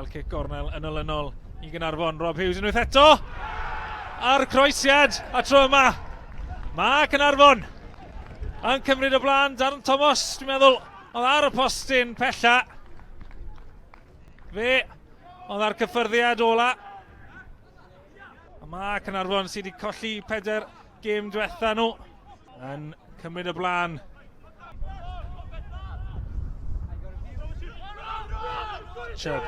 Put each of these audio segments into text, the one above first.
Ail cic gornel yn olynol i Gynarfon. Rob Hughes unwaith eto. A'r croesiad a tro yma. Mae Cynarfon yn cymryd y blaen. Darren Thomas, dwi'n meddwl, oedd ar y postyn pella. Fe oedd ar cyffyrddiad ola. A mae Cynarfon sydd wedi colli peder gêm diwetha nhw yn cymryd y blaen. Chubb.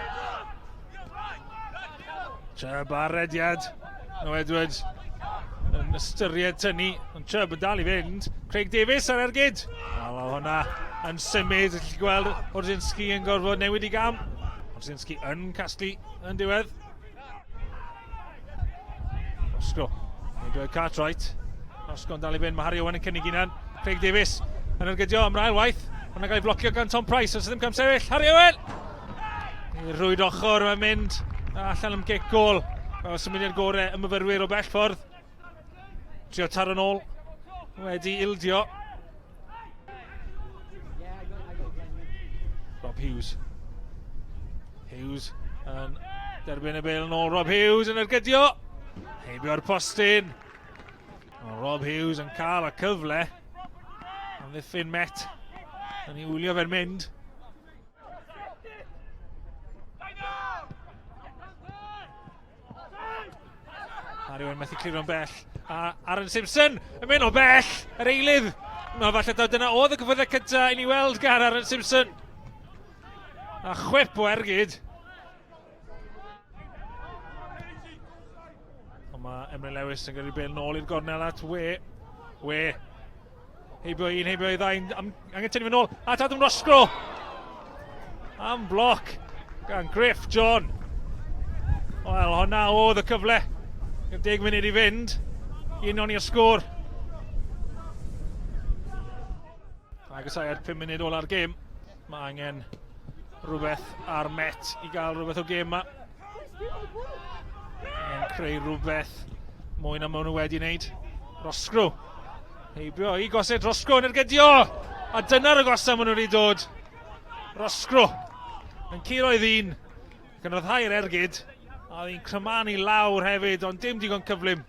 Chubb ar rediad. No Edwards yn ystyried tynnu, ond Chubb yn dal i fynd. Craig Davies ar ergyd. Wel, oedd hwnna yn symud, gallu gweld Horzinski yn gorfod newid i gam. Horzinski yn casglu yn diwedd. Roscoe. Heibio i Cartwright. Roscoe'n dal i fynd. Mae Harry Owen yn cynnig hunan. Craig Davies yn ergydio am ail waith. Hwna'n cael ei blocio gan Tom Price. Os ddim camsefyll. Harry Owen! I rwyd ochr mae'n mynd allan am gic gol. Fel symudiad gore y myfyrwyr o bell ffordd. Trio taro nôl. Wedi ildio. Rob Hughes. Hughes yn derbyn y bel yn ôl. Rob Hughes yn ergydio. Heibio'r postyn. Rob Hughes yn cael y cyfle. Amddiffyn Met yn ei wylio fe'n mynd. Harry Owen methu clirio'n bell. A Aaron Simpson yn mynd o bell. Yr eilydd. No, falle taw dyna oedd y cyffyrddiad cyntaf i ni weld gan Aaron Simpson. A chwip o ergyd. Ond mae Emre Lewis yn gyrru bel nôl i'r gornel at We. We Heibio un, heibio i ddau, angen tynnu fe nôl. At Adam Roscrow! Am bloc gan Griff John. Wel, hwnna oedd y cyfle. Gyda 10 munud i fynd. Un o'n i'r sgôr. Agosau ar 5 munud ola'r gêm. Mae angen rhywbeth ar Met i gael rhywbeth o gêm yma. Angen creu rhywbeth mwy na maen nhw wedi wneud. Roscrow. Heibio i gosod Roscrow yn ergydio! A dyna'r agosa maen nhw wedi dod. Roscrow yn curo i ddyn. Ac yn rhyddhau'r ergyd. A oedd hi'n crymanu lawr hefyd, ond dim digon cyflym.